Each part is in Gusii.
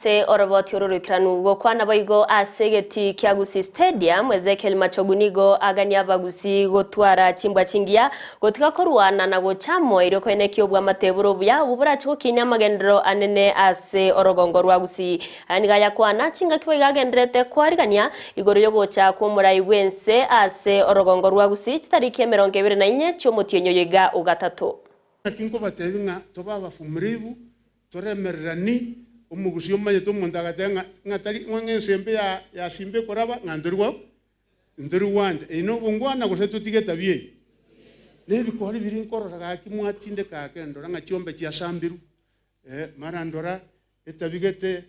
Ase oroboti oro roikeranu gokwana boigo ase egetii kia Gusii Stadium, Ezekiel Machogu nigo agania abagusii gotwara chimbwa chingiya, gotiga korwana na gocha amo erio koenekia obwamate bore obuya obwo borache gokinia amagenderero anene ase orogongo rwa Gusii. Aya nigo ayakwana chingaki boigo agendererete koarigania igoro y'ogocha kw'omorai bw'ense ase orogongo rwa Gusii chitariki 24 chi'omotienyi oyo iga ogatato. Naki nkobatebia ng'a tobe abafumirivu, Toremererani, omogusii omanyete omonto agateba ng'a ng'a tari ng'a ense embe ya ya simba ekoraba ng'a ntori gwa ntori gwancha. Eye nobongwana gose totige etabia eye? Na ebikori biria nkorora gaki mwatindeka ake ndora ng'a chiombe chiasambirwe, mara ndora etabi gete,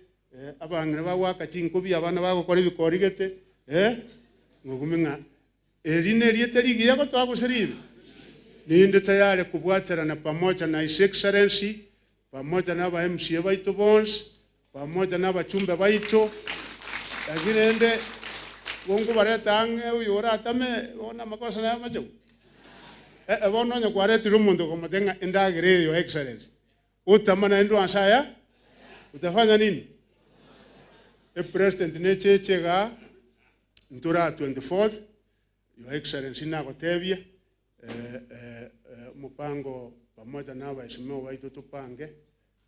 abang'ina bagoaka chinkobi abana bagokora ebikori gete, ng'ogume ng'a Eri nerieta rigiya gotoa gose ribe? Ninde tayare kobwaterana pamoja na His Excellency, pamoja na aba MCA baito bonsi, pamoja na abachumbe baito, lakini rende gonkobareta ang'e oyo oratame bono amakosa naye amache gwe. Eh, bono onye kwaretire omonto okomotebia ng'a endagera eye Your Excellency, otama naende onse aya, utafanya nini? Epresident necheche igaa. Ntora 24th, Your Excellency nagotebie, omopango pamoja na abaesimeo baito topange,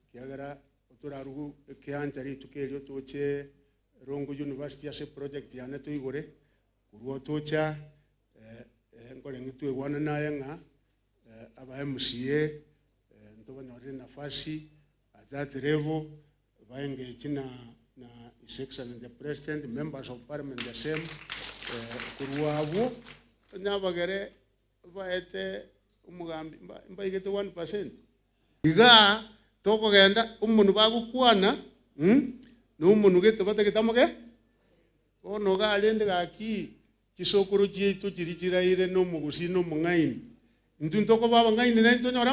ekiagera torarugu ekeancha rituko erio toche Rongo University ase eproject yane toigore, korwa tocha nkorenge tweigwane naye ng'a aba MCA ntobanyorere nafasi at that level. Baengage na na His Excellency the President, members of parliament the same, korwa abwo onye abagere baete omogambi mbaigete 1%. Igaa tokogenda omonwe bagokwana na omonwe gete batagete amoge, bono igaa rende gaki chisokoro chiaito chiria chiraire na omogusii na omong'aini, intwe ntokoba abang'aini naintwe tonyore ama.